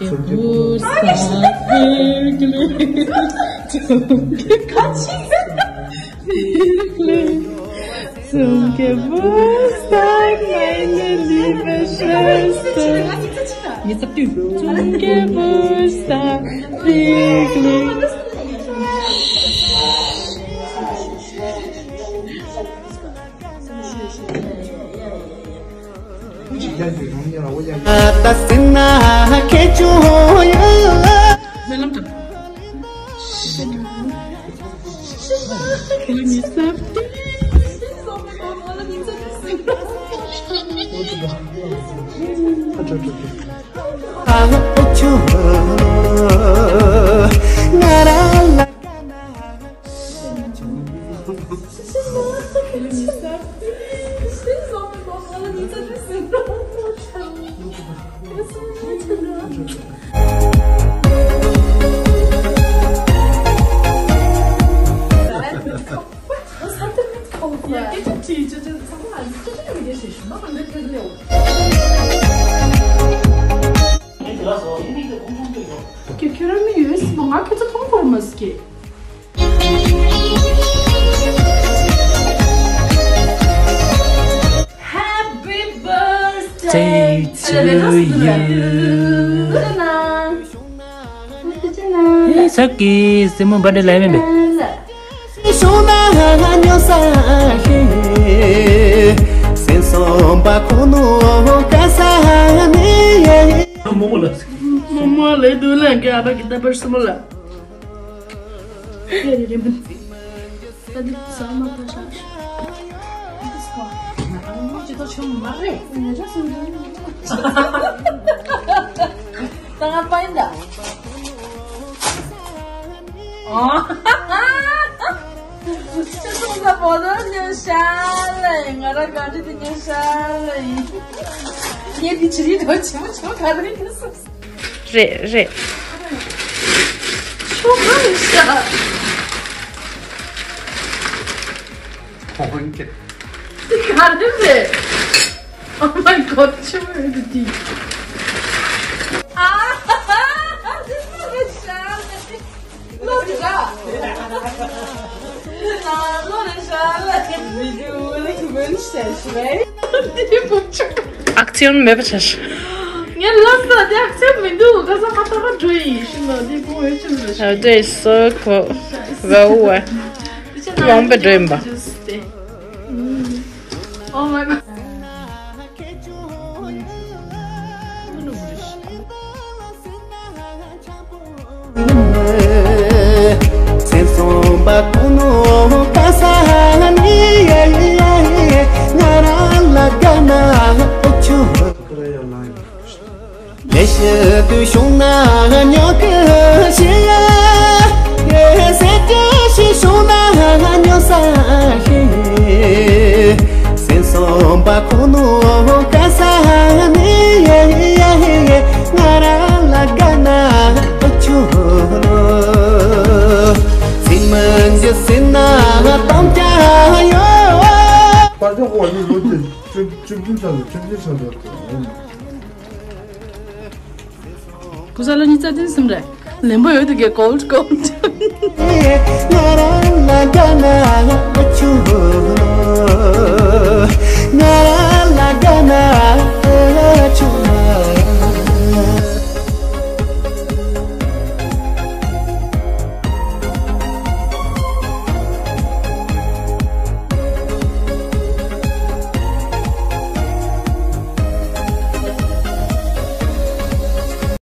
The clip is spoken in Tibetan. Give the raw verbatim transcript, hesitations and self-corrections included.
Zum Geburtstag, viel Glück. Zum Ge- Zum Geburtstag, meine liebe Schwester. Zum Geburtstag, viel Glück. ཁྱོད་ཁྱོད་རང་མི་ཡོད་སྲིད་པ། ང་ཁྱོད་ཚོ་མཐོང་ཐུབ་མ་སྲིད་ཀྱི། Happy birthday to you. ས་ཀི་སེ་མོ་བར་ཌེ་ལ་ཡ་མེན་པས། མོ་མོ་ལ། མོ་མོ་ལ་དུ་ལ་ག་ཨ་ཕ་གི་ད་བར་སེ་མོ་ལ། ད་ང་པ་ཡིན་ད། ཨོ། ཁྱོད་ཚོ་ལ་བོ་དོར་ཉོ་ཤ་ལེ། ང་ར་ག་འདྲ་དེ་ཉོ་ཤ་ལེ། ངས་འདི་ཅི་རིགས་དོ་ཆེ་མོ་ཆེ་མོ་ག་རེ་ཉོ་སོང་། རེད་རེད། ཆུ་མ་རེད་ཤག་ཁོང་གི། འདི་ག་རེ་རེད། Oh my god, ཆུ་མ་རེད་འདི། ཨ། འདི་མ་རེད་ཤག་ལོ་རེད་ཤག་ལོ་རེད་ཤག་ལ་བི་ཌིའོ་ལ་ཁུ་མན་ཤེ་ཤེ་རེད། འདི་བུ་ཆུ། ཨག་ཚིག་མེད་པ་བྱས། ངས་ལབ་ས་དེ་ཨག་ཚིག་མི་འདུག་ཁ་སང་ང་ད་ག་འགྲོ་ཡིན་ཤི་ན་དེ་ཀོ་ཧེ་ཆུ་རེད། ཨ་དེ་སོ་ཁོ་བའོ་བའོ། ཡོང་པའི་འགྲོ་ཡིན་པ། Oh my god. པར་ཏེ་ཧོ་ནི་ལོ་ཅི་ཅི་ཅི་ཅི་ཅི་ཅི་ཅི། བུ་ཚ་ལོ་ཉི་ཤུ་རྩ་བདུན་ཙམ་རེད། ལན་པོ་ཡོད་དུ་གེ་gold gold.